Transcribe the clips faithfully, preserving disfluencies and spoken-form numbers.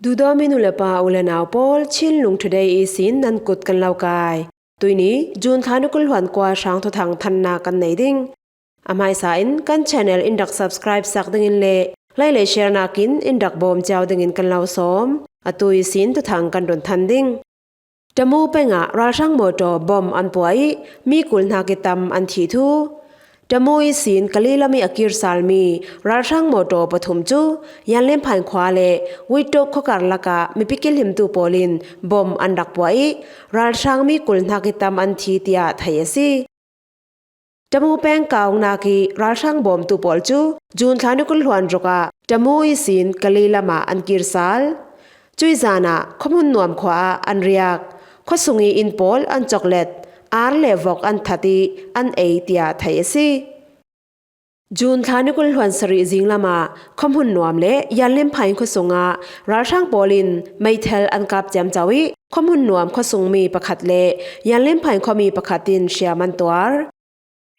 Duhdawmi nu le pa, u le nau pawl, Chinlung Today ihsin nan kut kan lo kai. Tuini June thla ni kul hluan kua hrang thuthang thanna kan nei ding. A hmaisa in kan channel in rak subscribe sak dingin le like le share nakin in rak bawm ciau dingin kan lo sawm. A tu ihsin thuthang kan run than ding. Tamu pengah ralhrang mawtaw bawm an puah ih mi kul hnak ih tam an thi thu. Tamu ihsin Kali lam ih a kirsalmi ralhrang mawtaw pathum cu Yanlimphain khua le Witok khuakar lakah mipi kilhimtu pawl in bawm an rak puah ih ralhrang mi kul hnak ih tam an thi, tiah theih a si. Tamu peng kaungnak ih ralhrang bawmtu pawl cu June thla ni kul hluan ruk ah Tamu ihsin Kali lamah an kirsal. Cuih zan ah khuahmun nuam khua ah an riak. Khuasung ih inn pawl an coklet, ar le vok an that ih an ei, tiah theih a si. June thla ni kul hluan sarih zing lamah khuahmun nuam le Yanlimphain khuasung ah ralhrang pawl in meithal an kap ciamco ih khuahmun nuam khuasungmi pakhat le Yanlimphain khuami pakhat in hriam an tuar.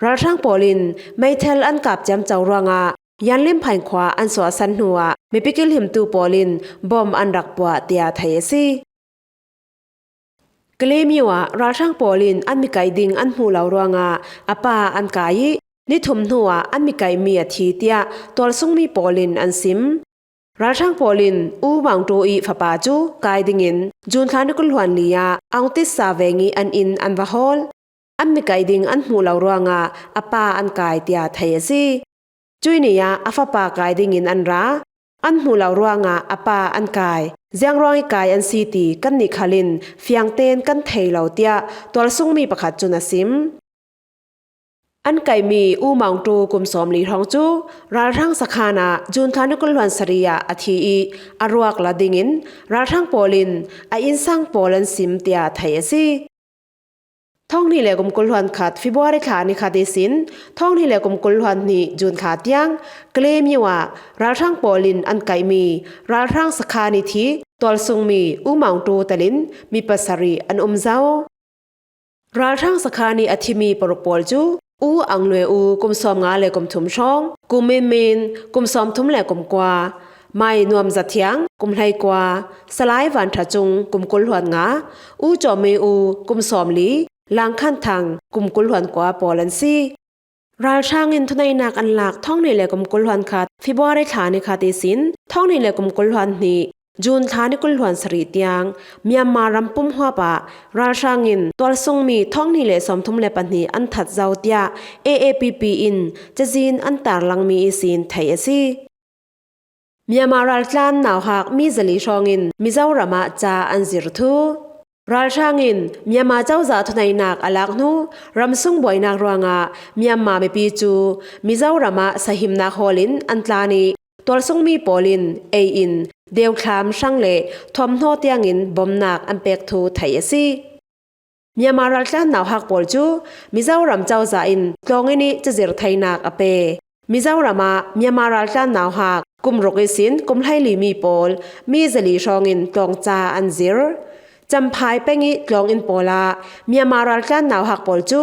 Ralhrang pawl in meithal an kap ciamco ruangah Yanlimphain khua an suahsan hnuah mipi kilhimtu pawl in bawm an rak puah, tiah theih a si. Kali myo ah ralhrang pawl in an mi kaih ding an hmuh lo ruangah a pa an kai ih ni thum hnuah an mi kaihmi a thi, tiah tualsungmi pawl in an sim. Ralhrang pawl in U Maung Tu ih fapa cu kai dingin June thla ni kul hluan li ah Aung Titsa veng ih an inn an va hawl. An mi kaih ding an hmuh lo ruangah a pa an kai, tiah theih a si. Cuih ni ah a fapa kai dingin an ra. An hmuh lo ruangah a pa an kai. Ziangruang ih kai an si ti kannih khal in fiang tein kan thei lo, tiah tualsungmi pakhat cun a sim. An kaihmi U Maung Tu kum sawmli hrawng cu ralhrang sakhan ah June thla ni kul hluan sarih ah a thi ih a ruak la dingin ralhrang pawl in a innsang pawl an sim, tiah theih a si. Thawng hnih le kum kul hluan khat February thla ni khat ihsin thawng hnih le kum kul hluan hnih June thla tiang Kali myo ah ralhrang pawl in an kaihmi ralhrang sakhan ih thi tualsungmi U Maung Tu telin mi pasarih an um zo. Ralhrang sakhan ih a thimi paruk pawl cu U Aung Lwe U kum sawmnga le kum thum hrawng, Kum Min Min kum sawmthum le kum kua, Mai Nuam Za Thiang kum hleikua, Salai Van Tha Cung kum kul hluan nga, U Cawm Min U kum sawmli, Lang Khan Thang kum kul hluan kua pawl an si. Ralhrang in thuneihnak an lak thawng hnih le kum kul hluan khat February thla ni khat ihsin thawng hnih le kum kul hluan hnih June thla ni kul hluan sarih tiang Myanmar ram pumhuap ah ralhrang in tualsungmi thawng hnih le sawmthum le pahnih an that zo, tiah A A P P in cazin an tarlangmi ihsin theih a si. Myanmar raltlan nauhak mi zali hrawngin Mizoram ah ca an zir thu. Ralhrang in Myanmar cozah thuneihnak a lak hnu ramsung buainak ruangah Myanmar mipi cu Mizoram ah sahimnak hawl in an tlan ih tualsungmi pawl in ei in deuthlam hrang le thuamhnaw tiangin bawmnak an pek thu theih a si. Myanmar raltlan nauhak pawl cu Mizoram cozah in tlawng inn ih cazir theinak a pe. Mizoram ah Myanmar raltlan nauhak kum ruk ihsin kum hleili mi pawl mi zali hrawngin tlawng ca an zir. Champhai peng ih tlawng inn pawl ah Myanmar raltlan nauhak pawl cu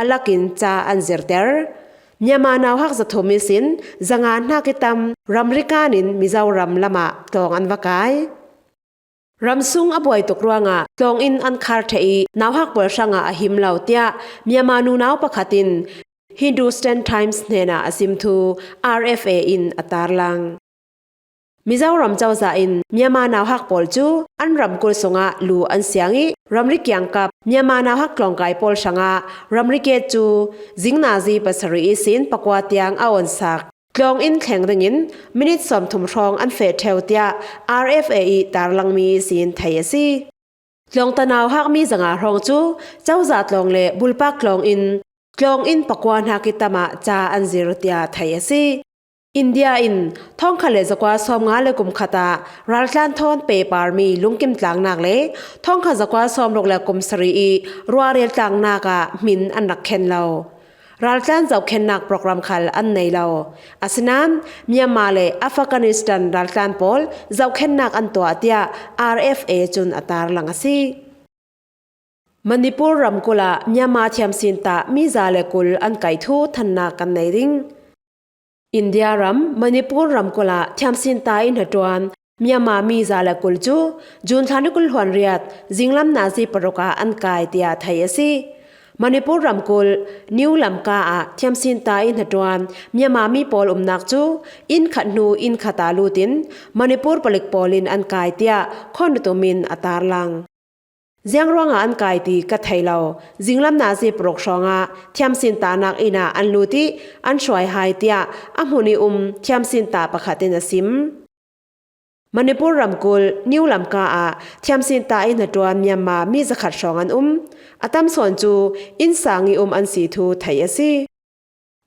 a lakin ca an zirter. Myanmar nauhak zathum ihsin zanga hnak ih tam ramri kan in Mizoram lamah tlawng an va kai. Ramsung a buai tuk ruangah tlawng in an khar ṭheh ih nauhak pawl hrangah a him lo, tiah Myanmar nunau pakhat in Hindustan Times hnenah a sim thu R F A in a tarlang. Mizoram cozah in Myanmar nauhak pawl cu an ramkulh sungah lu an siang ih ramri kiangkap Myanmar nauhak tlawngkai pawl hrangah ramri gate cu zingnazi pasarih ihsin pakua tiang a awnsak. Tlawng in thleng dingin minit sawmthum hrawng an feh ṭheu, tiah R F A ih tarlangmi ihsin theih a si. Tlawngta nauhak mi zanga hrawng cu cozah tlawng le bulpak tlawng in tlawng in pakua hnak ih tam ah ca an zir, tiah theih a si. India in thawngkhat le zakua sawmnga le kum khat ah raltlan thawn pehparmi lungkim tlangnak le thawngkhat zakua sawmruk le kum sarih ih ruahrial tlangnak ah hmin an rak khen lo. Raltlan zohkhennak program khal an nei lo. Asinain Myanmar le Afghanistan raltlan pawl zohkhennak an tuah, tiah R F A cun a tarlang a si. Manipur ramkulh ah Myanmar thiamsinta mi za le kul an kaih thu thannak kan nei ding. India ram Manipur ramkulh ah thiamsinta ih hnaṭuan Myanmar mi za le kul cu June thla ni kul hluan riat zinglam nazi paruk ah an kai tiah thei a si. Manipur ramkulh New Lamka ah thiamsinta ih hnaṭuan Myanmar mi pawl umnak cu inn khat hnu inn khat ah lut in Manipur palik pawl in an kai tiah khuanutum in a tarlang. Ziang ruangah an kai ti ka thei lo. Zinglam nazi paruk hrawngah thiamsinta nak inn ah an lut ih an hruai hai tiah a hmun ih um thiamsinta pakhat in a sim. Manipur ramkulh New Lamka ah thiamsinta ih hnaṭuan Myanmar mi zakhat hrawng an um. A tam sawn cu inn sang ih um an si thu thei a si.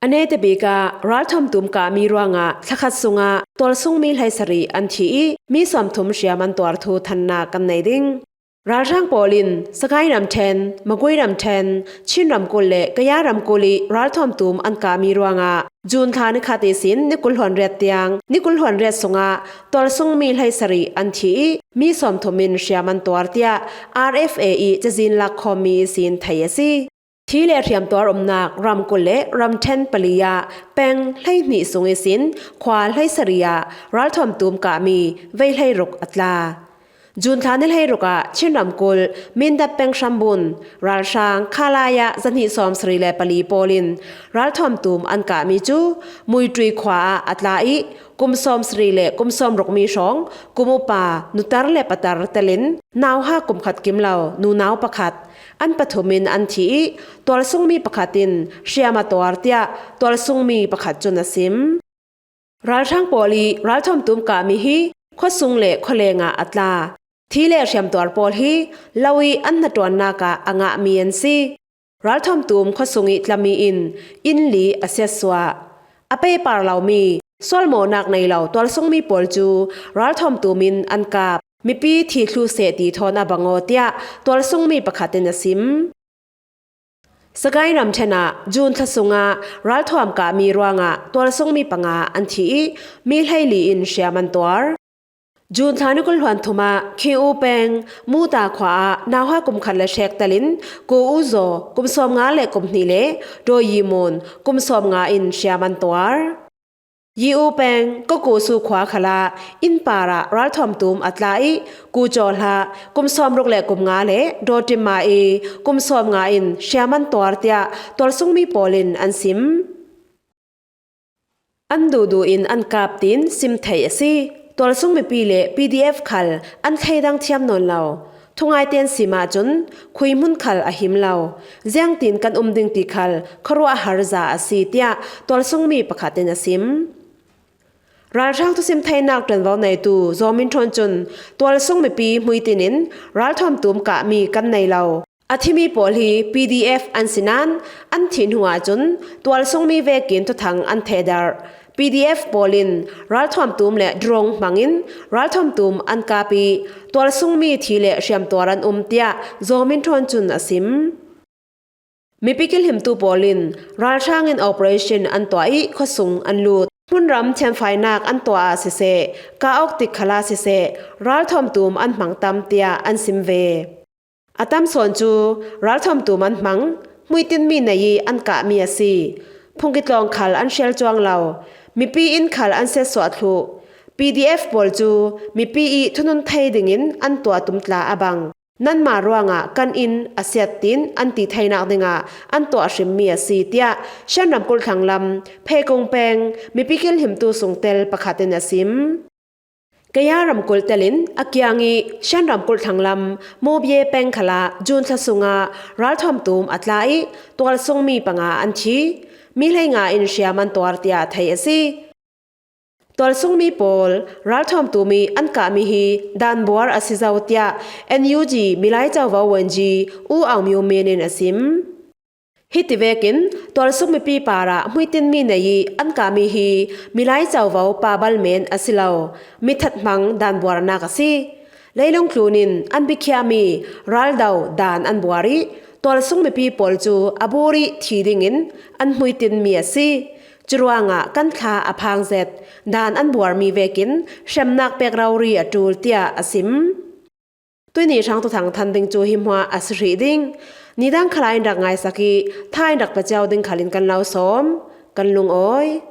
A netabik ah ralthuam tum kahmi ruangah thlakhat sungah tualsungmi hleisarih an thi ih mi sawmthum hriam an tuar thu thannak kan nei ding. Ralhrang pawl in Sagaing ramṭhen, Magway ramṭhen, Chin ramkulh le Kaya ramkulh ih ralthuam tum an kahmi ruangah June thla ni khat ihsin ni kul hluan riat tiang ni kul hluan riat sungah tualsungmi hleisarih an thi ih mi sawmthum in hriam an tuar tiah R F A ih cazin lakkhawmmi ihsin thei a si. Thi le hriamtuar umnak ramkulh le ramṭhen pali ah peng hleihnih sung ihsin khua hleisarih ah ralthuam tum kahmi vei hleiruk a tla. June thla ni hleiruk ah Chin ramkulh Mindat peng hrambun ralhrang khalai ah zahnih sawmsarih le pali pawl in ralthuam tum an kahmi cu Muitui khua ah a tla ih kum sawmsarih le kum sawmrukmi hrawng kum upa nutar le patar telin nauha kum khat kim lo nunau pakhat an pathum in an thi ih tualsungmi pakhat in hriam a tuar tiah tualsungmi pakhat cun a sim. Ralhrang pawl ih ralthuam tum kahmi hi khuasung le khualeng ah a tla. Thi le hriamtuar pawl hi lo ih an hnaṭuannak ah a ngahmi an si. Ralthuam tum khuasung ih tlami in inn li a siatsuah. A peipar lomi sualmawhnak nei lo tualsungmi pawl cu ralthuam tum in an kap. Mipi thi thluh seh ti thawn a bang aw tiah tualsungmi pakhat in a sim. Sagaing ramṭhen ah June thla sungah ralthuam kahmi ruangah tualsungmi panga an thi ih mi hleili in hriam an tuar. June thla ni kul hluan thum ah Khin U peng Muta khua ah nauha kum khat le hrek telin Ko U Zaw kum sawmnga le kum hnih le Daw Yi Mun kum sawmnga in hriam an tuar. Yi U peng Ko Ko Su khua khalah inn par ah ralthuam tum a tla ih Ku Caw Hla kum sawmruk le kum nga le Daw Tim Ma I kum sawmnga in hriam an tuar tiah tualsungmi pawl in an sim. An duhduh in an kap tiin sim theih a si. Tualsung mipi le P D F khal an thleidang thiam nawn lo. Thungai tein sim ahcun khuihmun khal a him lo. Ziangtin kan um ding ti khal khuaruahhar za a si, tiah tualsungmi pakhat in a sim. Ralhrang thusim theinak ṭuanvo neitu Zaw Min Ṭhawn cun tualsung mipi hmuitin in ralthuam tum kahmi kan nei lo. A thimi pawl hi P D F an si nain an thih hnu ahcun tualsungmi vekin thuthang an thehdarh. P D F pawl in ralthuam tum le drone hmangin ralthuam tum an kap ih tualsungmi thi le hriamtuar an um, tiah Zaw Min Ṭhawn cun a sim. Mipi kilhimtu pawl in ralhrang in operation an tuah ih khuasung an lut. Hmunram thianfainak an tuah ah siseh, ka awk tik khalah siseh, ralthuam tum an hmang tam, tiah an sim ve. A tam sawn cu ralthuam tum an hmang, hmuitinmi nei ih an kahmi a si. Phungki tlawng khal an hrial cuang lo. Mipi inn khal an siatsuah thluh. P D F pawl cu mipi ih thunun thei dingin an tuah tum tla a bang. Nanmah ruangah kan inn a siat tiin an ti theinak dingah an tuah hrimmi a si, tiah Shan ramkulh thlanglam Pheikung peng mipi kilhimtu sungtel pakhat in a sim. Kaya ramkulh telin a kiang ih Shan ramkulh thlanglam Mobie peng khalah June thla sungah ralthuam tum a tla ih tualsungmi panga an thi. Mi hleinga in hriam an tuar, tiah thei a si. Tualsungmi pawl ralthuam tum ih an kahmi hi danbuar a si zo, tiah N U G Milai Covo Wonji U Aung Myo Min in a sim. Hiti vekin tualsung mipi parah hmuitinmi nei ih an kahmi hi Milai Covo pabal men a si lo, mithat hmang danbuarnak a si. Leilung tlun in an bikhiahmi raldo dan an buar ih tualsung mipi pawl cu a bur ih thi dingin an hmuitinmi a si. Curuangah kan thla a phang zet, dan an buarmi vekin hremnak pek rori a ṭul, tiah a sim. Tuihni hrang thuthang than ding cu hi hmuah a si hrih ding. Nidang khalah in rak ngaisak ih tha in rak pia cio ding khalin kan lo sawm. Kan lungawi.